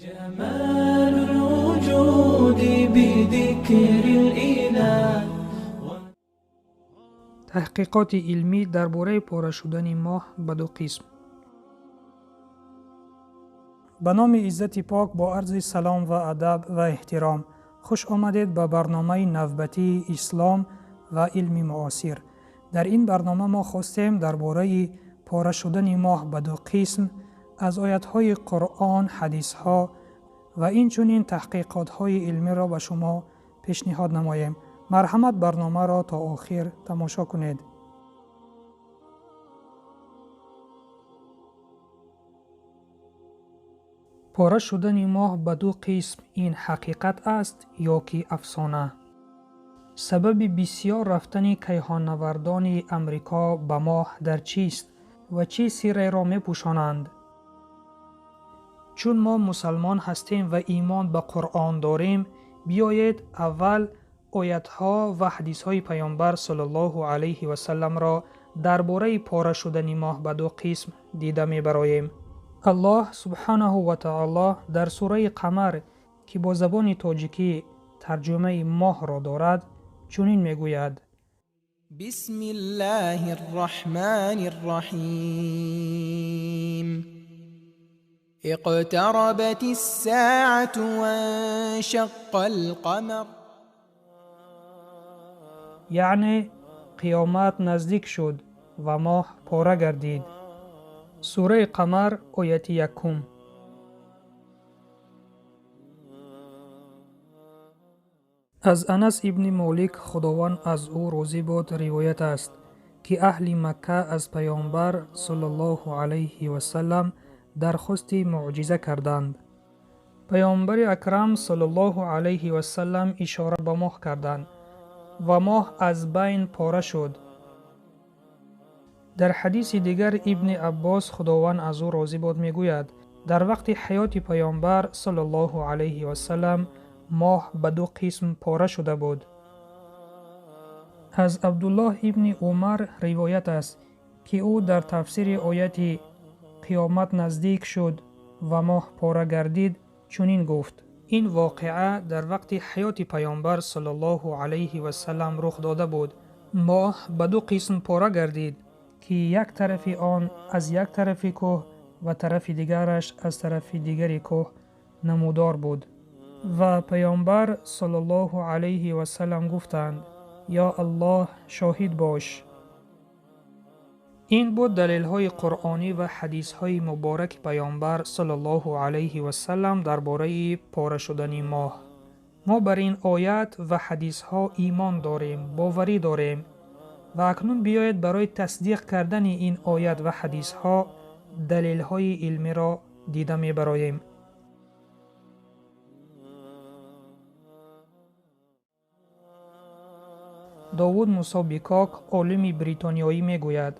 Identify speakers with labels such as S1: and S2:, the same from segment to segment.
S1: جمال الوجود بذكر الإله.
S2: Таҳқиқоти илмӣ дар бораи пора шудани моҳ ба ду қисм. Ба номи Иззати Пок, бо арзи салом ва адаб ва эҳтиром, хуш омадед ба барномаи навбатии «Ислом ва илми муосир». Дар ин барнома мо хостем дар бораи пора шудани моҳ ба ду қисм аз оятҳои Қуръон, ҳадисҳо ва инчунин таҳқиқотҳои илмиро ба шумо пешниҳод намоем. Марҳамат, барномаро то охир тамошо кунед. Пора шудани моҳ ба ду қисм ин ҳақиқат аст ё ки афсона? Сабаби бисьёр рафтани кайҳоннавардони Амрико ба моҳ дар чист ва чӣ сирреро мепӯшонанд? Чун мо мусалмон ҳастем ва имон ба Қуръон дорем, биёед, аввал оятҳо ва ҳадисҳои Паёмбар саллаллоҳу алайҳи васалламро дар бораи пора шудани моҳ ба ду қисм дида мебароем. Аллоҳ субҳанаҳу ва таоло дар сураи Қамар, ки бо забони тоҷикӣ тарҷумаи моҳро дорад, чунин мегӯяд:
S1: بسم الله الرحمن الرحيم. اقتربت الساعة وانشق القمر.
S2: Яъне қиёмат наздик шуд ва моҳ пора гардид. Сураи Қамар, ояти якум. Аз Анас ибни Молик, Худованд аз ӯ розӣ бод, ривоят аст, ки аҳли Макка аз Паёмбар саллаллоҳу алайҳи васаллам дархости муъҷиза карданд. Паёмбари Акрам саллаллоҳу алайҳи васаллам ишора ба моҳ карданд ва моҳ аз байн пора шуд. Дар ҳадиси дигар Ибни Аббос, Худованд аз ӯ розӣ бод, мегӯяд: дар вақти ҳаёти Паёмбар саллаллоҳу алайҳи васаллам моҳ ба ду қисм пора шуда буд. Аз Абдуллоҳ ибни Умар ривоят аст, ки ӯ дар тафсири ояти «Қиёмат наздик шуд ва моҳ пора гардид» чунин гуфт: ин воқеа дар вақти ҳаёти Паёмбар саллаллоҳу алайҳи васаллам рух дода буд. Моҳ ба ду қисм пора гардид, ки як тарафи он аз як тарафи кӯҳ ва тарафи дигараш аз тарафи дигари кӯҳ намудор буд. Ва Паёмбар саллаллоҳу алайҳи васаллам гуфтанд: «Ё Аллоҳ, шоҳид бош». Ин буд далелҳои қуръонӣ ва ҳадисҳои мубораки Паёмбар саллаллоҳу алайҳи васаллам дар бораи пора шудани моҳ. Мо бар ин оят ва ҳадисҳо имон дорем, боварӣ дорем. Ва акнун биёед, барои тасдиқ кардани ин оят ва ҳадисҳо далелҳои илмиро дида мебароем. Довуд Мусо Бикок, олими бритониёӣ, мегӯяд: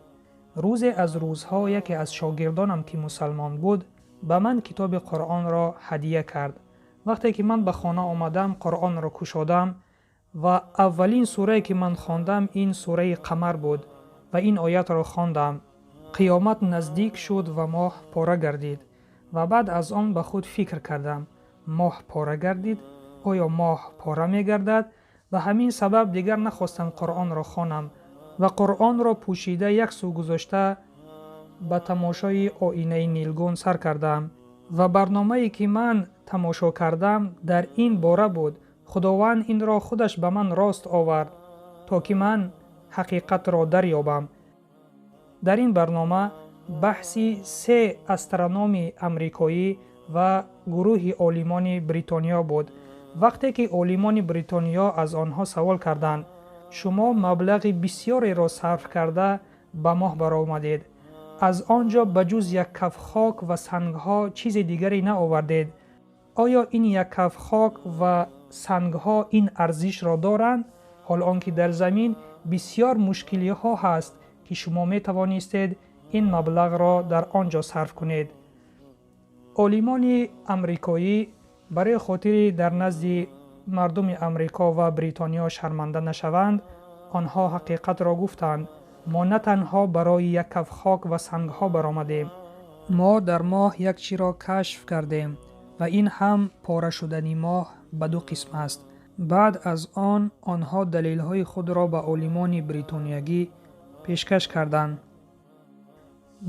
S2: рӯзе аз рӯзҳо яке аз шогирдонам, ки мусалмон буд, ба ман китоби Қуръонро ҳадия кард. Вақте ки ман ба хона омадам, Қуръонро кушодам ва аввалин сурае, ки ман хондам, ин сураи Қамар буд ва ин оятро хондам: «Қиёмат наздик шуд ва моҳ пора гардид». Ва баъд аз он ба худ фикр кардам: моҳ пора гардид? Оё моҳ пора мегардад? Ба ҳамин сабаб дигар нахостам Қуръонро хонам ва Қуръонро пӯшида як сӯ гузошта, ба тамошои оинаи нилгун сар кардам. Ва барномае, ки ман тамошо кардам, дар ин бора буд. Худованд инро худаш ба ман рост овард, то ки ман ҳақиқатро дарёбам. Дар ин барнома баҳси се астрономи амрикоӣ ва гурӯҳи олимони Бритониё буд. Вақте ки олимони Бритониё аз онҳо савол карданд: «Шумо маблағи бисёреро сарф карда ба моҳ баромадед, аз он ҷо ба ҷуз як каф хок ва сангҳо чизи дигаре наовардед. Оё ин як каф хок ва сангҳо ин арзишро доранд, ҳол он ки дар замин бисьёр мушкилиҳо ҳаст, ки шумо метавонистед ин маблағро дар он ҷо сарф кунед?» Олимони амрикоӣ барои хотири дар назди мардуми Амрико ва Бритониё шарманда нашаванд, онҳо ҳақиқатро гуфтанд: «Мо на танҳо барои як каф хок ва сангҳо баромадем. Мо дар моҳ як чиро кашф кардем. Ва ин ҳам пора шудани моҳ ба ду қисм аст. Баъд аз он онҳо далелҳои худро ба олимони бритониягӣ пешкаш карданд.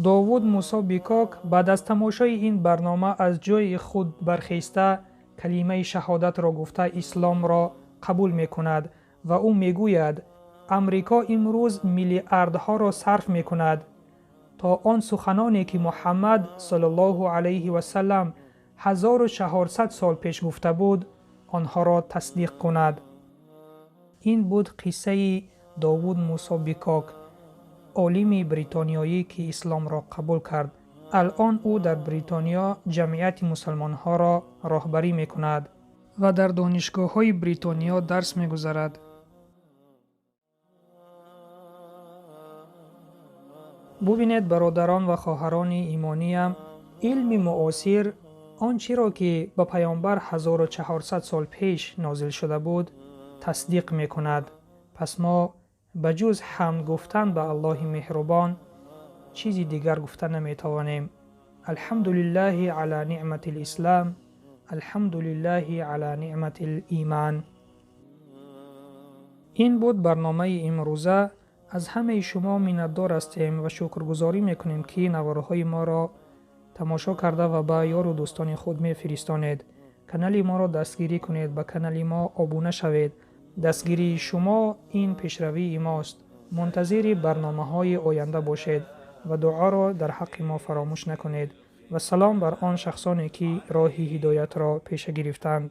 S2: Довуд Мусо Бикок баъд аз тамошои ин барнома аз ҷойи худ бархеста калимаи шаҳодатро гуфта исломро қабул мекунад ва ӯ мегӯяд: Амрико имрӯз миллиардҳоро сарф мекунад то он суханоне ки Муҳаммад саллаллоҳу алайҳи васаллам 1400 сол пеш гуфта буд, онҳоро тасдиқ кунад. Ин буд қиссаи Довуд Мусо Бикок, олими бритониёӣ ки исломро қабул кард. Алъон ӯ дар Бритониё ҷамъияти мусалмонҳоро роҳбарӣ мекунад ва дар донишгоҳҳои Бритониё дарс мегузарад. Бубинед, бародарон ва хоҳарони имониям, илми муосир он чиро ки ба паёмбар 1400 сол пеш нозил шуда буд, тасдиқ мекунад. Пас мо ба ҷуз ҳамд гуфтан ба Аллоҳи меҳрубон чизи дигар гуфта наметавонем. Алҳамдулиллаҳи ала ниъмати лислам, алҳамдулиллаҳи ала ниъмати лиман. Ин буд барномаи имрӯза. Аз ҳамаи шумо миннатдор ҳастем ва шукргузорӣ мекунем, ки наворҳои моро тамошо карда ва ба ёру дӯстони худ мефиристонед. Канали моро дастгирӣ кунед, ба канали мо обуна шавед. Дастгирии шумо ин пешравии мост. Мунтазири барномаҳои оянда бошед ва дуоро дар ҳаққи мо фаромӯш накунед. Ва салом бар он шахсоне ки роҳи ҳидоятро пеша гирифтанд.